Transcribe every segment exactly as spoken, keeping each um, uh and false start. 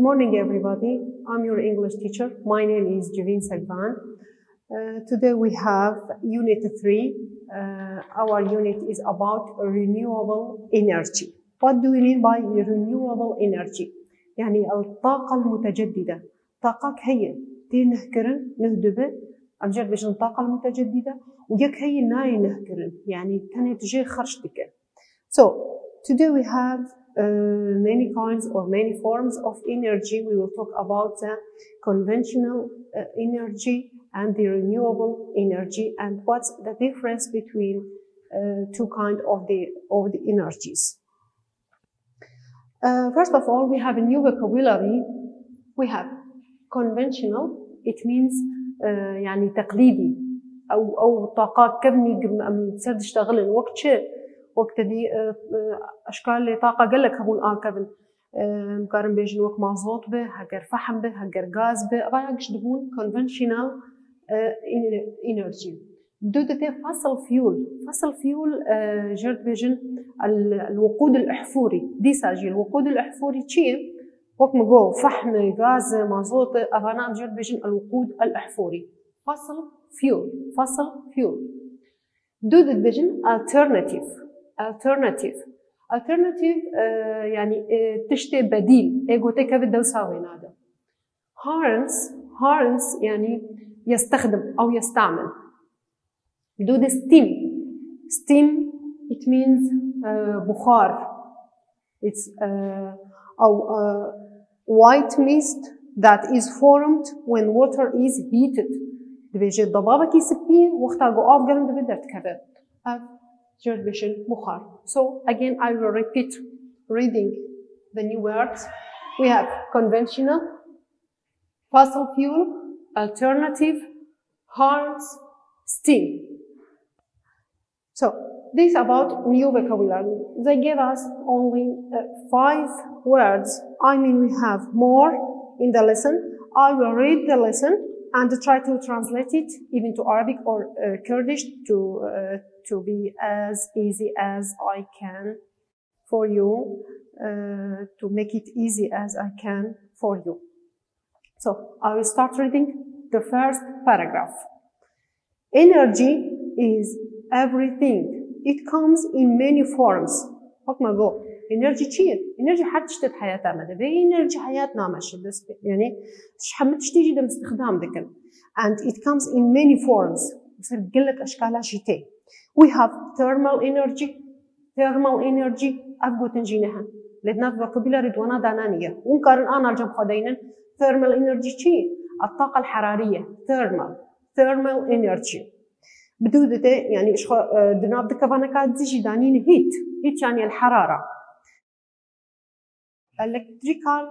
Morning, everybody. I'm your English teacher. My name is Jivin Sagvan. Uh, today we have Unit three. Uh, our unit is about renewable energy. What do we mean by renewable energy? يعني الطاقة المتجددة. طاقة هي تي نهكرن نهدبه، أم جد بجن الطاقة المتجددة، ويك هي ناي نهكرن، يعني تني تجي خرج دكن. So, today we have uh, many kinds or many forms of energy. We will talk about the conventional uh, energy and the renewable energy and what's the difference between uh, two kind of the of the energies. Uh, first of all, we have a new vocabulary. We have conventional. It means uh, يعني تقليدي. او او طاقات كبني سرد اشتغلن وقت شي وقت دي اشكال طاقه قال لك هبون اه كبن. Em karin bêjin wek mazot be, heger fehm be, heger gaz be, raya giş dibûn conventional energy. Dû dide fossil fuel. Fossil fuel jir dibêjin الوقود الأحفوري. Dîsa jî الوقود الأحفوري çi ye? Wek min got, fehm, gaz, mazot, evana em jir dibêjin الوقود الأحفوري. Fossil fuel. Fossil fuel. Dû dibêjin alternative. Alternative. Alternative, e, yani, e, tiştê bedîl. Ê gotê kevê dewsa wêna de. Harns, harns, yani, يستخدم أو يستعمل. Dû de steam. Steam, it means, e, buxar. It's, e, أو, e, white mist that is formed when water is heated. Dibêje dababekî spî wexta ku av germ dibe derdikeve. Ev jêr dibêjin buxar. So again, I will repeat reading the new words. We have conventional, fossil fuel, alternative, harns, steam. So, this about new vocabulary. They gave us only uh, five words. I mean, we have more in the lesson. I will read the lesson and try to translate it even to Arabic or uh, Kurdish to uh, to be as easy as I can for you, uh, to make it easy as I can for you. So, I will start reading the first paragraph. Energy is everything. It comes in many forms. Wek me got, energy çi ye? Energy her tiştê di heyata me de. Bê energy heyat nameşe, bes, yani, hemû tiştê jî dem istihdam dikin. And it comes in many forms. Ser gelek eşkala jî tê. We have thermal energy. Thermal energy, ev gotin jî ne hene. Lê di nav vocabulary di wana de neniye. Hûn karin ana cem xwe deynin. Thermal energy çi? الطاقة الحرارية. Thermal. Thermal energy. Bi dû dide, yani, ji xwe, e, di nav dikevaneka dizî danîn heat. Heat yani الحرارة. Electrical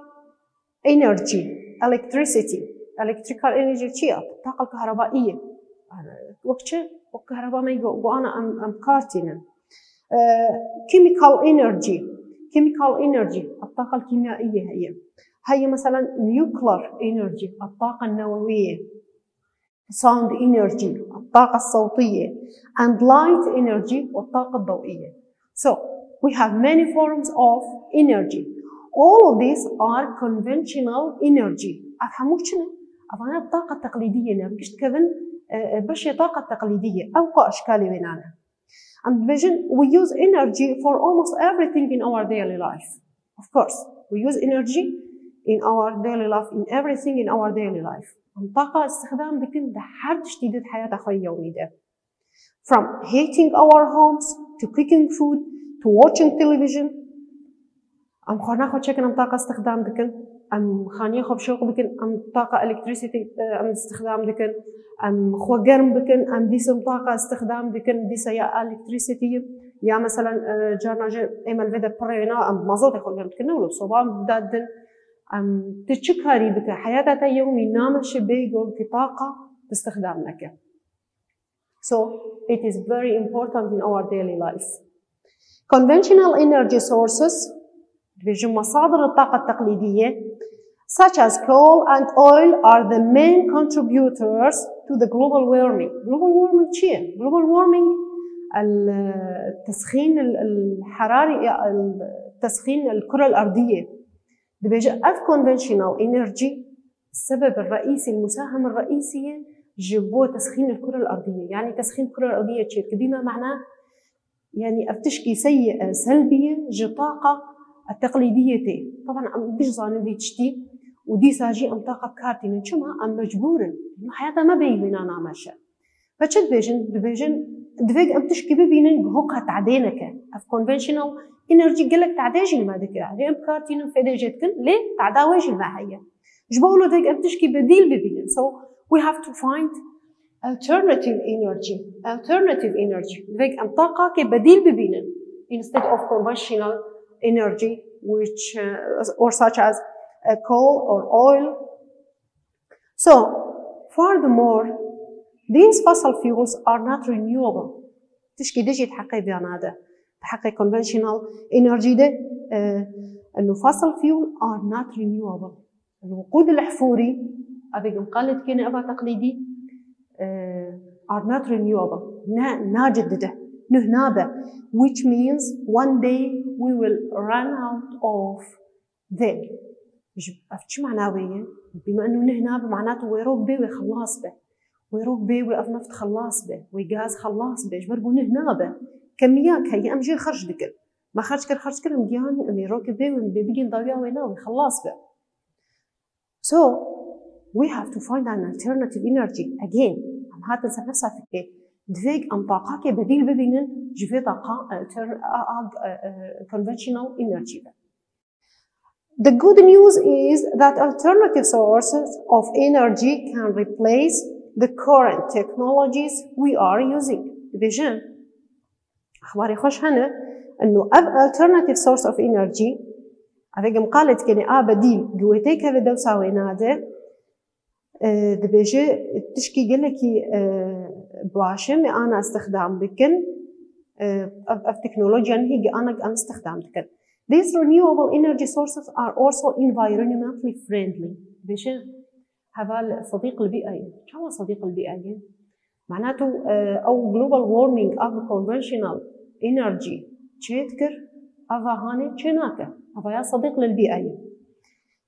energy, electricity. Electrical energy çi ye? طاقة الكهربائية. Wek çi? Wek kehreba me go, go ana em, em kar tînin. E, chemical energy. Chemical energy, الطاقة الكيميائية هي. هي مثلًا nuclear energy، الطاقة النووية. Sound energy، الطاقة الصوتية. And light energy، والطاقة الضوئية. So, we have many forms of energy. All of these are conventional energy. Ev hemû çi ne? Ev hene طاقة تقليدية ne. Giş dikevin, e, e, beşê طاقة تقليدية. Ew xwe eşkalê wê nane. Em dibêjin, we use energy for almost everything in our daily life. Of course, we use energy in our daily life, in everything in our daily life. Em طاقة استخدام dikin di her tiştî de di heyata xwe yewmî de. From heating our homes, to cooking food, to watching television. Em xwarina xwe çekin, em taqa istixdam dikin. Em xaniya xwe bi şewq bikin, em taqa elektrîsîtî, e, em istixdam dikin. Em xwe germ bikin, em dîsa em taqa istixdam dikin, dîsa ya elektrîsîtî, ya meselen, e, carna jî ême li vê de pirê wêna, em mazotê xwe germ dikin, ne wilo soba em dadin. Em, tu çi karî bike, heyata te yewmî nameşe bêyî ku taqa tu istixdam neke. So, it is very important in our daily life. Conventional energy sources, dibêjin مصادر الطاقة التقليدية, such as coal and oil, are the main contributors to the global warming. Global warming çi ye? Global warming, التسخين الحراري، تسخين الكرة الأرضية. Dibêje ev conventional energy السبب الرئيسي، المساهم الرئيسي ji bo tesxîn الكرة الأرضية. Yani tesxîn الكرة الأرضية çê dike? بما معناه yani ev tişkî seyî, e, سلبية ji taqa التقليدية tê. طبعا em giş zanin vê tiştî û dîsa jî em taqa bi kar tînin. Çima? Em mecbûr in. Heyata me bêyî wêna nameşe. Ve çi dibêjin? Dibêjin, divê em tişkî bibînin, hoqa tadê neke. Ev conventional energy gelek tadê jî li me dike. Erê em bi kar tînin, fêdê jê dikin, lê tada wê jî li me heye. Ji bo wilo divê em tişkî bedîl bibînin. So we have to find alternative energy. Alternative energy. Divê em taqakê bedîl bibînin. Instead of conventional energy, which, uh, or such as, uh, coal or oil. So, furthermore, these fossil fuels are not renewable. Tişkî din jî di heqê viyana de, di heqê conventional energy de, e, انه fossil fuel are not renewable. الوقود الاحفوري, evê em qal dikene eva teqlîdî, e, are not renewable. Ne, nacedide, nuh nabe. Which means one day we will run out of Then, ji, ev çi mana wê ye? Bima enu nuh nabe, mana tu wê rok bê wê xelas be. Wê rok bê wê ev neft xelas be, wê gaz xelas be, ji ber ku nuh nabe. Kemiyek heye, em jê xerc dikin. Me xerc kir, xerc kir, em gihan, em ê rokê bê wê, em bê bigihên dawiya wê na wê xelas be. So, we have to find an alternative energy. Again, em hatin ser nefsa fikrê. Divê em taqakê bedîl bibînin ji vê taqa, alter-, a, a, a, a, conventional energy be. The good news is that alternative sources of energy can replace the current technologies we are using. Dibêjin, exbarê xweş hene, inu ev alternative source of energy, ev ê em qal dikin, a bedîl, gi wê têkeve dewsa wê nade, E, dibêje tişkî gelekî, e, baş e, me ana îstixdam dikin. E, ev, ev teknolojiyan hî ana em îstixdam dikin. These renewable energy sources are also environmentally friendly. Dibêje heval sedîq li bîa ye. Çawa sedîq li bîa ye? Mana tu, e, ew global warming, ev conventional energy çê dikir, eva hanê çê nake. Eva ya sedîq li bîa ye.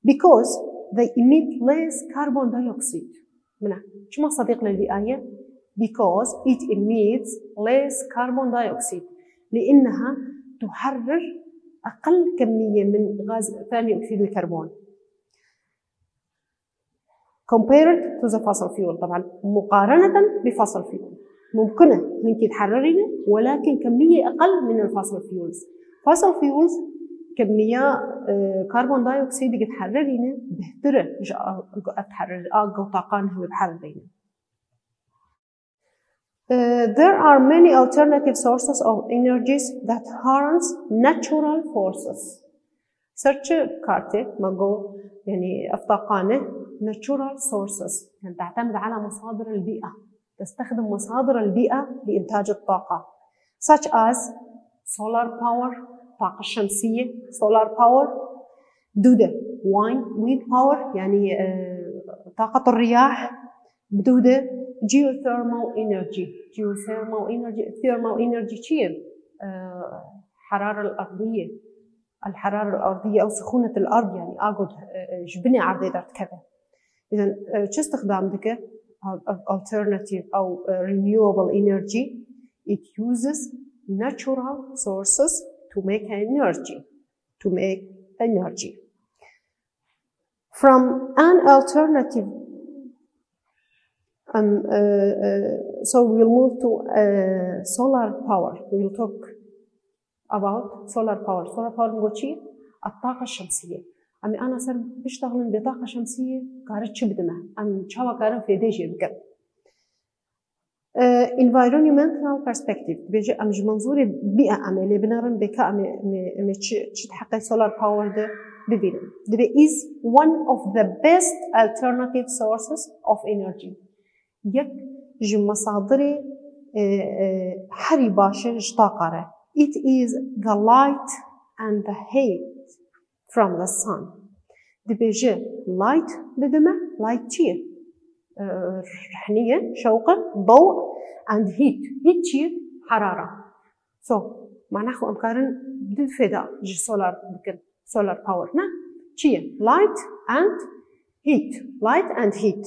Because they emit less carbon dioxide. Mina, çima sedîq li bîa ye? Because it emits less carbon dioxide. لأنها تحرر أقل كمية من غاز ثاني أكسيد الكربون. Compared to the fossil fuel. طبعا مقارنة ب fossil fuel. ممكن هنكي تحررينه، ولكن كمية أقل من ال fossil fuels. Fossil fuels كمية، آه، كربون دايوكسيد ديك تحررينه بهترة جا تحرر، آه، جو طاقان هو تحررينه. آه، there are many alternative sources of energies that harness natural forces. Ser çi kartê me got, yani ev taqane natural sources, yani تعتمد على مصادر البيئة، تستخدم مصادر البيئة لإنتاج الطاقة، such as solar power, طاقة شمسية، solar power، بدودة، wind, wind power، يعني، آه، طاقة الرياح، بدودة، geothermal energy. Geothermal energy، thermal energy چیه؟ آه، حرارة الأرضية. الحرارة الأرضية أو سخونة الأرض، يعني ئاگو، آه، آه، ji binê erdê derdikeve. إذن، آه، çi îstixdam dike? Al-, al-, alternative أو، آه، renewable energy. It uses natural sources to make energy. To make energy. From an alternative, um, uh, uh, so we'll move to, uh, solar power. We'll talk about solar power. Solar power go çi? الطاقة الشمسية. Em ê ana ser biştexilin bê taqa şemsiyê, kare çi bidime? Em çawa karin fêdê jê bikin? Ee, environmental perspective. Dibêje em ji menzûrê bîa em ê lê binerin, bêka em ê, em ê, em ê çi, çi di heqê solar power de bibînin. Dibê is one of the best alternative sources of energy. Yek ji mesadirê, e, e, herî baş e ji taqa re. It is the light and the heat from the sun. Dibêje light didime, light çi ye? E, rehnî ye, şewq e, ضوء, and heat. Heat çi ye? Herara. So, mana xwe em karin du fêda ji solar bikin. Solar power, ne? Çi ye? Light and heat. Light and heat.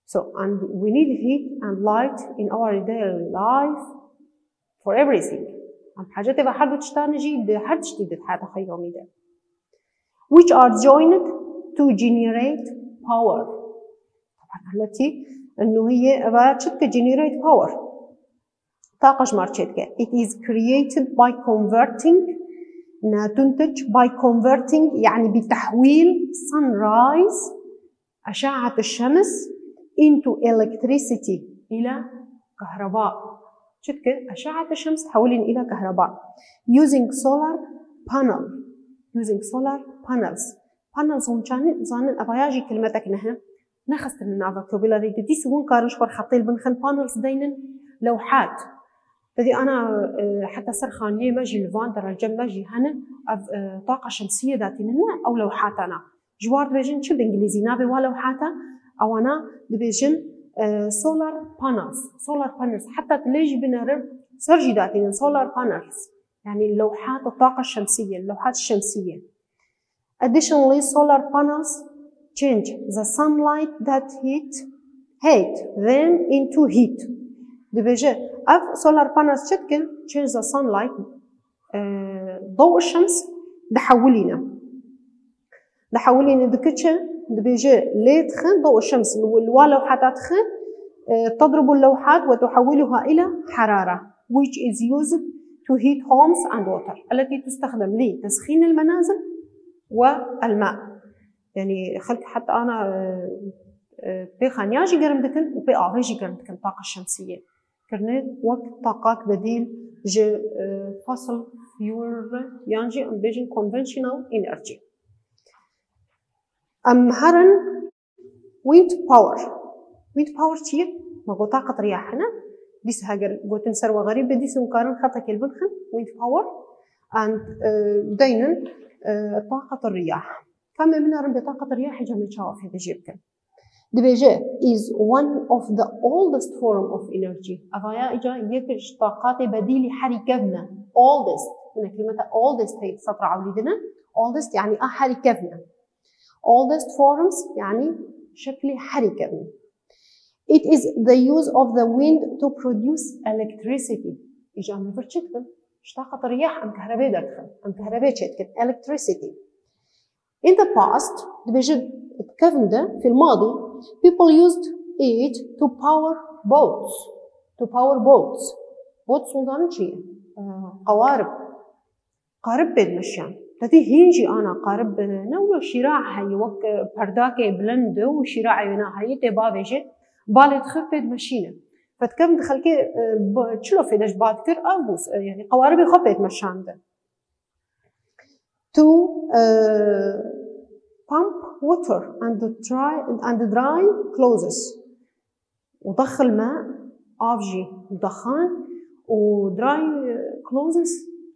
So, and we need heat and light in our daily life for everything. Em hacetê ve her du tiştan jî di her tiştî di heta xwe yomî de. Which are joined to generate power. Taban, التي إنه هي أبا تشتك generate power. طاقة شمار تشتك. It is created by converting، ناتنتج by converting، يعني بتحويل sunrise، أشعة الشمس، into electricity، إلى كهرباء. تشتك أشعة الشمس تحولين إلى كهرباء using solar panel، using solar panels. Panels هم كانوا زانن أباياجي كلمتك نهى نخستن نافا كوبيلاري دي سوون كارن شبر خطيل بنخن panels دينن لوحات. تدي أنا، آه، حتى سرخان ليه ماجي لفان درجة ماجي هنا، آه، طاقة شمسية داتين لنا أو لوحات أنا. جوار دبيجن شو بالإنجليزي نابي وا لوحاتا؟ أو أنا دبيجن، آه، solar panels، solar panels. حتى تليجي بنرم سرجي داتين solar panels. يعني اللوحات الطاقة الشمسية، اللوحات الشمسية. Additionally, solar panels change the sunlight that hit, hit them into heat. دبيجي أف solar panels شتكن change the sunlight، آه، ضوء الشمس دحولينا. دحولينا دكتشة دبيجي ليتخن ضوء الشمس الوا لوحات تخن، آه، تضرب اللوحات وتحولها إلى حرارة which is used to heat homes and water التي تستخدم لتسخين المنازل والماء. يعني خلك حتى أنا، آه، آه، بيخانياجي قرم دكن وبي آفيجي قرم دكن طاقة شمسية. كرني وقت طاقات بديل جي، آه، fossil fuel يانجي أم بيجن conventional energy. أم هرن wind power. Wind power چیه؟ ما گو طاقة رياح هنا. ديس هاجر قوتن سر وغريب ديس مكارن خطا كل بنخن wind power and، آه، دينن، آه، طاقة الرياح. كم من أرن بطاقة الرياح جمع شوافي بجيبكن. دبيجي is one of the oldest form of energy. أفايا إجا يكش طاقات بديل حري كفنا. Oldest. من كلمة oldest هي سطر عولي دنا. Oldest يعني أحري كفنا. Oldest forms يعني شكل حري كفنا. It is the use of the wind to produce electricity. إجا من فرشتكم. اشتاقة الرياح أم كهرباء دخل. أم كهرباء شتكم. Electricity. In the past, دبيجي بكفن ده في الماضي, people used it to power boats. To power boats. Boats ونظام شيء. آه، قوارب. قارب بيد مشيان. تدي هينجي أنا قارب نولو شراع هاي وك پرداكي بلند وشراع ينا هاي تبابيجي بالي تخف بيد مشينة. فتكم دخل كي، آه، ب-، چلو فيدش باد كر أو بوس، آه، يعني قواربي خف بيد مشان ده. To, آه، pump water and dry, and dry clothes. وضخ الماء، آفجي ودخان، و dry clothes،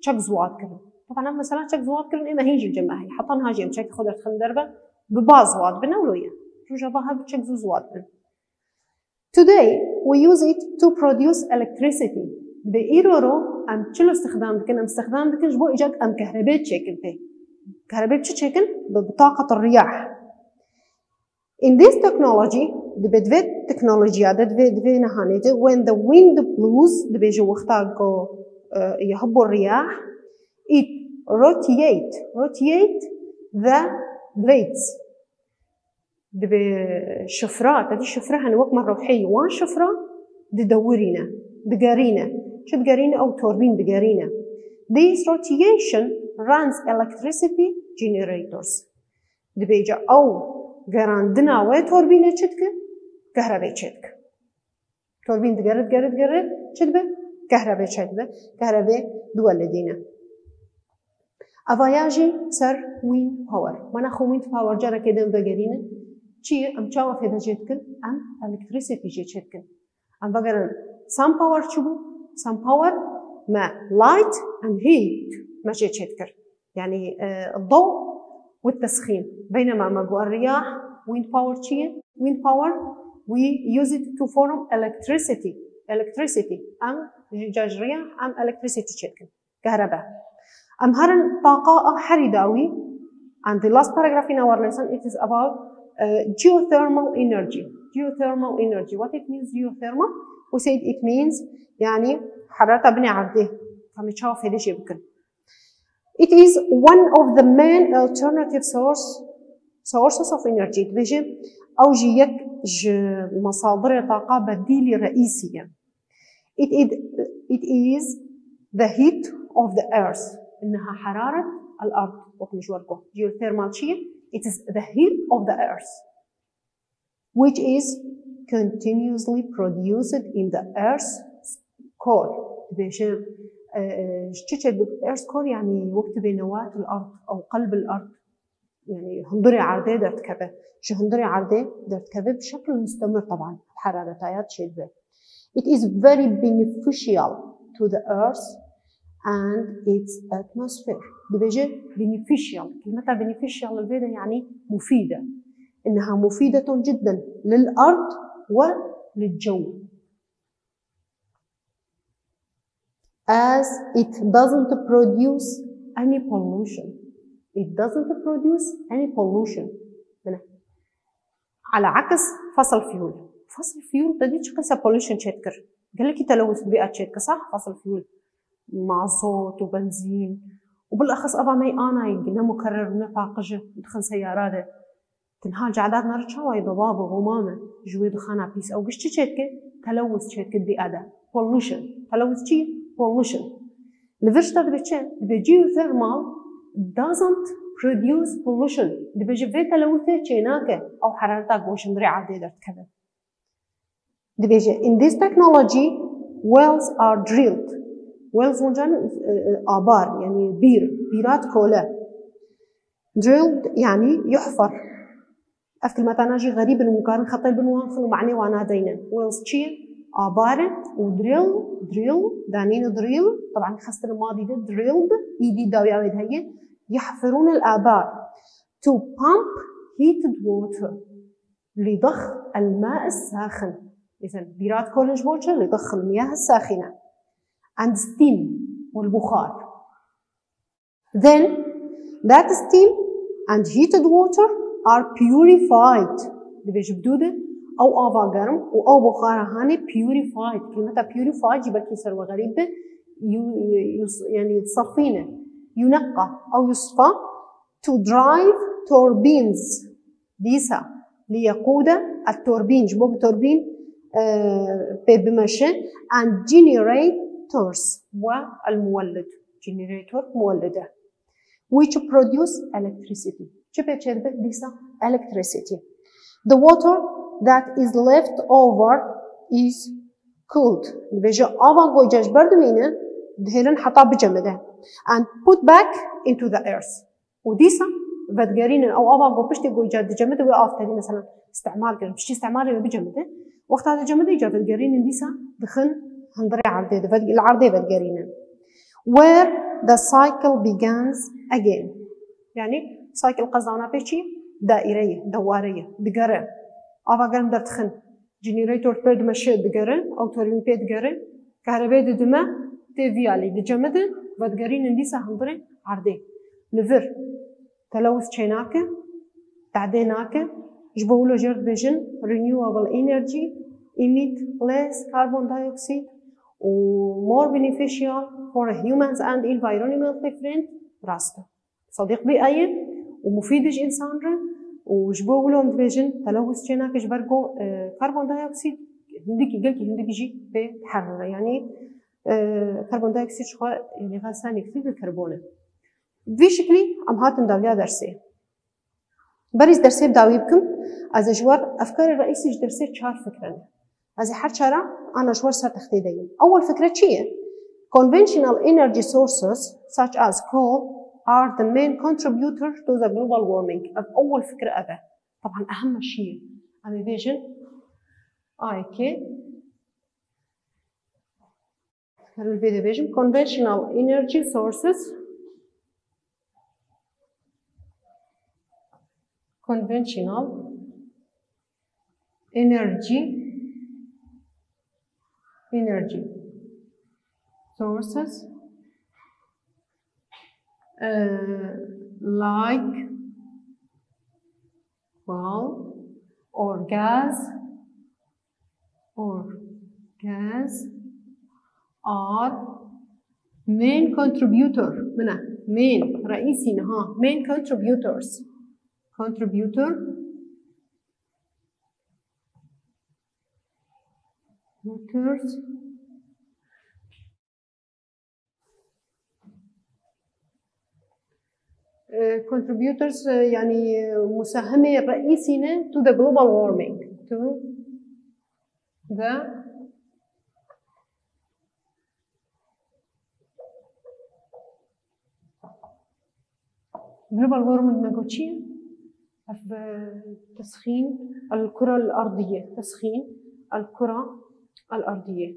چەک زوات کردن. طبعا ئەم مەسەلە چەک زوات کردن ئێمە هینجی جەمە هەیە. حەتان هاجی ئەم چەکی خۆ دەرخن دەربە، ببا زوات بن ئەو لۆیە. ڕۆژە با هەر چەک زوو زوات بن. Today, we use it to produce electricity. بێ ئیرۆرۆ ئەم چلو استخدام دکن، ئەم استخدام دکن، ji بۆ ئیجاد ئەم کەهرەبێ چێکن پێ. کەهرەبێ چ چێکن؟ بە، بە طاقەت ڕیاح. In this technology, دبێ دوێ تەکنۆلۆژیا دە، دوێ، دوێ نەهانێ دە، when the wind blows، دبێ ji wexta ku, e, yê hibû riyah, it rotate, rotate the blades. Dibê şifra, te dî şifra hene wek me rewheyî, wan şifra didewirîne, digerîne. Çi digerîne? Ew torbîn digerîne. This rotation runs electricity generators. Dibê ca ew gerandina wê torbînê çi dike? Kehrebê çêdike. Torbîn digere, digere, digere, çi dibe? Kehrebê çêdibe. Kehrebê diwelidîne. Evaya jî ser wind power. Mana xwe wind power carekê din vegerîne. Çi ye? Em çawa fêde jê dikin? Em electricity jê çêdikin. Em vegerin sun power çi bû? Sun power me light and heat me jê çêdikir. Yani, e, الضوء والتسخين. بينما ما قوى الرياح، wind power چی ye? Wind power, we use it to form electricity. Electricity. Em ji, ji riyah, em electricity çêdikin. Kehrebe. Em herin taqa a herî dawî, And the last paragraph in our lesson, it is about uh, geothermal energy. Geothermal energy. What it means, geothermal? We said it means, يعني, حرارة بني عردي. فمن شاف هذا شيء بكل. It is one of the main alternative source, sources of energy. دبيجي أو جي يك ج مصادر طاقة بديلة رئيسية. It is, it is the heat of the earth. إنها حرارة الأرض. وقت مشواركو. Geothermal شيء. It is the heat of the earth, which is continuously produced in the earth's core. دبيجي، آه، آه، شتشت earth core يعني وقت بنواة الأرض أو قلب الأرض. يعني هندري عرضي درتكبه. شو هندري عرضي درتكبه بشكل مستمر طبعًا. حرارة تايات شدة. It is very beneficial to the earth and its atmosphere. دبيجي beneficial. كلمتها beneficial الفيدا يعني مفيدة. إنها مفيدة جدًا للأرض وللجو. As it doesn't produce any pollution. It doesn't produce any pollution. على عكس fossil fuel. Fossil fuel تدي شو قصة pollution تشتكر. قال لك تلوث بيئة تشتكر، صح؟ Fossil fuel. مازوت وبنزين. وبالأخص أبا مي آنا ينقل مكرر ونفاقجة دخل سيارات. تنها جعدات نار تشاوي ضباب وغمامة. جوي دخانة بيس أو قشتي تشتكر. تلوث تشتكر بيئة. Pollution. تلوث شي؟ Pollution. لفرشتا دبي تشي؟ دبي geothermal doesn't produce pollution. دبي جي في تلوثة تشيناكه أو حرارتك وشندري عادي درت كذا. دبي جي in this technology wells are drilled. Wells ونجان آبار يعني بير، بيرات كولا. Drilled يعني يحفر. Ev kilmetana jî xerîb in û karin xetê bin wan xin û manê wana deynin. Wells çi ye? Abar e û drill, drill, danîn drill, طبعًا xestin madî de drilled, îdî dawiya wê de heye. يحفرون الآبار to pump heated water لضخ الماء الساخن. إذن bîrat kolin ji bo çi? لضخ المياه الساخنة and steam والبخار. Then that steam and heated water are purified. Dibêje bi dû de ew ava germ û ew buxara hanê purified. Kilmeta purified jî belkî ser we xerîb be. Yu-, yus-, yani safî ne. Yunaqqa ew yusfa to drive turbines. Dîsa li yeqûde et turbîn, ji bo bi turbîn, e, pê bimeşe, and generators we el muwellid, generator muwellide, which produce electricity. Çi pê çêdibe? Dîsa electricity. The water that is left over is cooled. Dibêje ava goyca ji ber dimîne, dihêlin heta bicemide. And put back into the earth. û dîsa vedigerînin ew ava ku piştî ku îcar dicemide wê av tevî, mesela îstimar kirin, piştî îstimarê wê bicemide, wexta dicemide îcar vedigerînin dîsa dixin hundirê erdê de, ved-, li erdê vedigerînin. Where the cycle begins again. Yani cycle qezana pê çi? Daîre ye, deware ye, digere. Ava germ derdixin. Generator pê dimeşe digere, ew turbîn pê digere, kahrebê didime, tê vî alî dicemidin, vedigerînin dîsa hundirê erdê. Li vir telewuz çênake, tadê nake, ji bo wilo jêr dibêjin renewable energy, emit less carbon dioxide û more beneficial for humans and environmental friend, rast e. Sedîq bî ew ye û mufîd e ji însan re û ji bo wilo em dibêjin telewuz çênake ji ber ku, e, karbon dioksîd hindikî, gelkî hindikî jî pê diherîne. Yanî, e, karbon dioksîd ji xwe, yanî, gazê nêzîktir li karbon e. Vî şiklî em hatin dawiya dersê. Berî ez dersê bi dawî bikim, ez ê ji we re efkarê reîsî ji dersê çar fikre ne. Ez ê her çara ana ji we ser textê deyim. Ewel fikre çi ye? Conventional energy sources, such as coal, are the main contributor to the global warming. Ev ewel fikre ev e. Taban ehem şî ye. Em ê bêjin A E K. Herin vê de bêjim, conventional energy sources. Conventional energy, energy sources, uh, like Coal or gas or gas are main contributor. Min e. Main, reîsî ne ha. Main contributors. Contributor. Contributors. Eh, contributors, eh, yani, eh, musahimê reîsî ne to the global warming. To the global warming me got çi ye? Ev, eh, tesxîn el-kura el-ardiye. Tesxîn el-kura el-ardiye.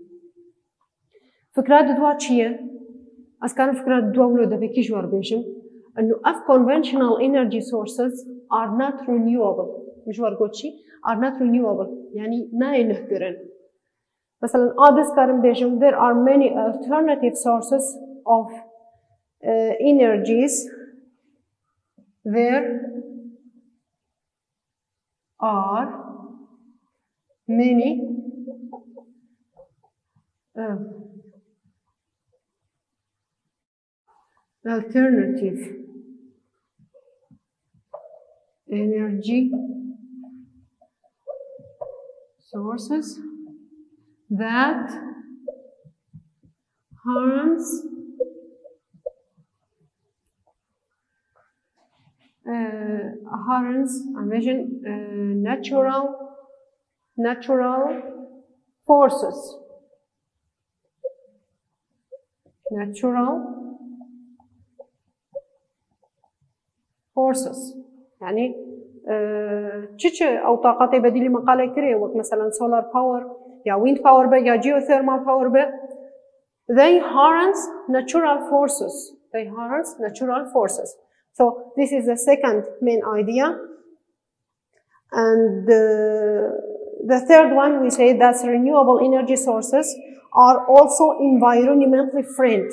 Fikra didwa çi ye? Ez karim fikra didwa wilo devekî ji we re bêjim. Eno ev conventional energy sources are not renewable. Min ji we re got çi? Are not renewable. Yani nayê nuhkirin. Mesela, a, ez karim bêjim, there are many alternative sources of, eh, energies. There are many, uh, alternative energy sources that harness, uh, harness, I mention, uh, natural, natural forces. Natural forces. Yani, e, çi çi ew taqatê bedîlî me qale kiriye, wek mesela solar power, ya wind power be, ya geothermal power be, they harness natural forces. They harness natural forces. So this is the second main idea. And, uh, the third one, we say that renewable energy sources are also environmentally friendly.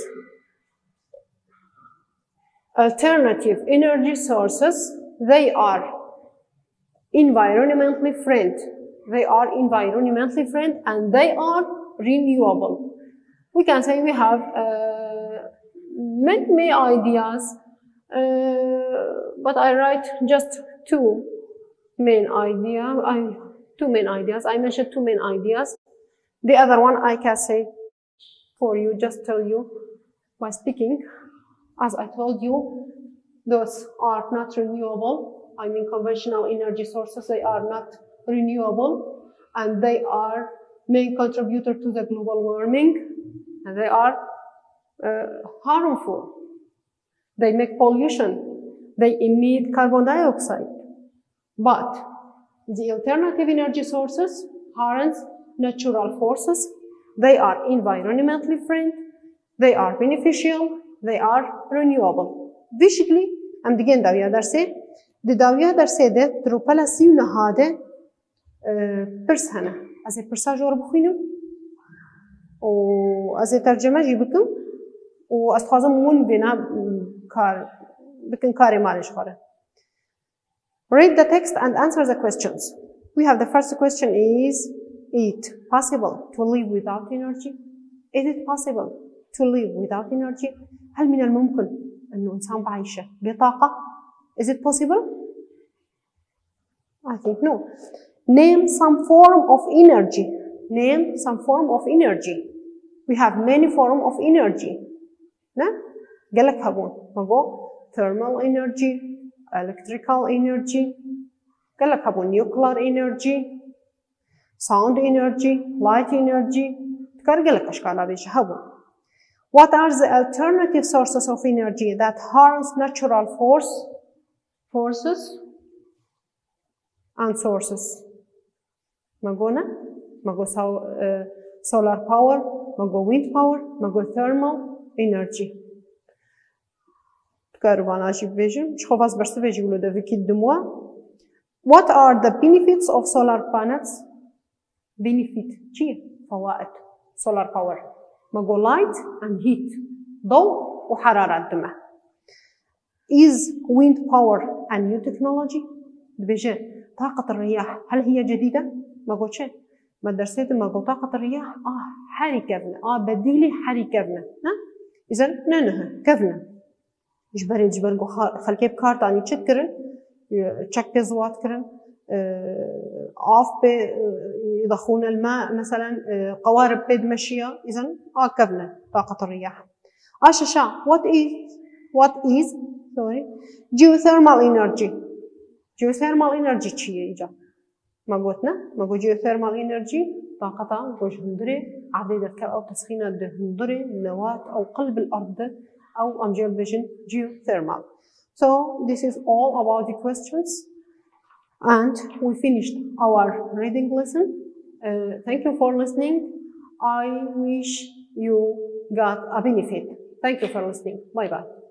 Alternative energy sources, they are environmentally friendly. They are environmentally friendly and they are renewable. We can say we have, uh, many, many ideas, uh, but I write just two main idea. I, two main ideas. I mentioned two main ideas. The other one I can say for you, just tell you by speaking. As I told you, those are not renewable. I mean, conventional energy sources, they are not renewable, and they are main contributor to the global warming, and they are, uh, harmful. They make pollution. They emit carbon dioxide. But the alternative energy sources harness natural forces. They are environmentally friendly. They are beneficial. They are renewable. Vî şiklî em digên dawiya dersê. Di dawiya dersê de di rûpela sî û neh de, e, pirs hene. Ez ê pirsa ji we re bixwînim û ez ê tercime jî bikim û ez dixwazim hûn bêna, m, kar bikin karê malê ji xwe re. Read the text and answer the questions. We have the first question is, it possible to live without energy? Is it possible to live without energy? هل من الممكن إنه إنسان بعيشة بطاقة؟ Is it possible? I think no. Name some form of energy. Name some form of energy. We have many form of energy. Ne? Gelek hebûn. Me got thermal energy, electrical energy. Gelek hebûn. Nuclear energy, sound energy, light energy. Dikar gelek eşkala bêje hebûn. What are the alternative sources of energy that harness natural force, forces and sources? Me got ne? Me got so-, e, solar power, me got wind power, me got thermal energy. Dikar vana jî bibêjim. Ji xwe vas bersivê jî wilo devikî didim we. What are the benefits of solar panels? Benefit çi ye? Fewaid. Solar power. Me got light and heat. Daw û heraret dime. Is wind power a new technology? Dibêje, طاقة الرياح هل هي جديدة؟ Me got çi? Me dersê de me got طاقة الرياح a herî kevn e, a bedîlê herî kevn e. Ne? Îzen ne niha kevn e. Ji berê, ji ber ku xelkê bi kar danî çi dikirin? Çek pê ziwa dikirin, av pê, يضخون الماء, meselen, قوارب pê dimeşiya, îzen a kevn e طاقة الرياح. A şeşa, what is, what is, sorry, geothermal energy? Geothermal energy çi ye îca? Me got ne? Me got geothermal energy, taqeta ku ji hundirê erdê derkeve, ew tesxîna di hundirê, newat, ew qilb el erd de, ew em jê dibêjin geothermal. So this is all about the questions, and we finished our reading lesson. Uh, thank you for listening. I wish you got a benefit. Thank you for listening. Bye bye.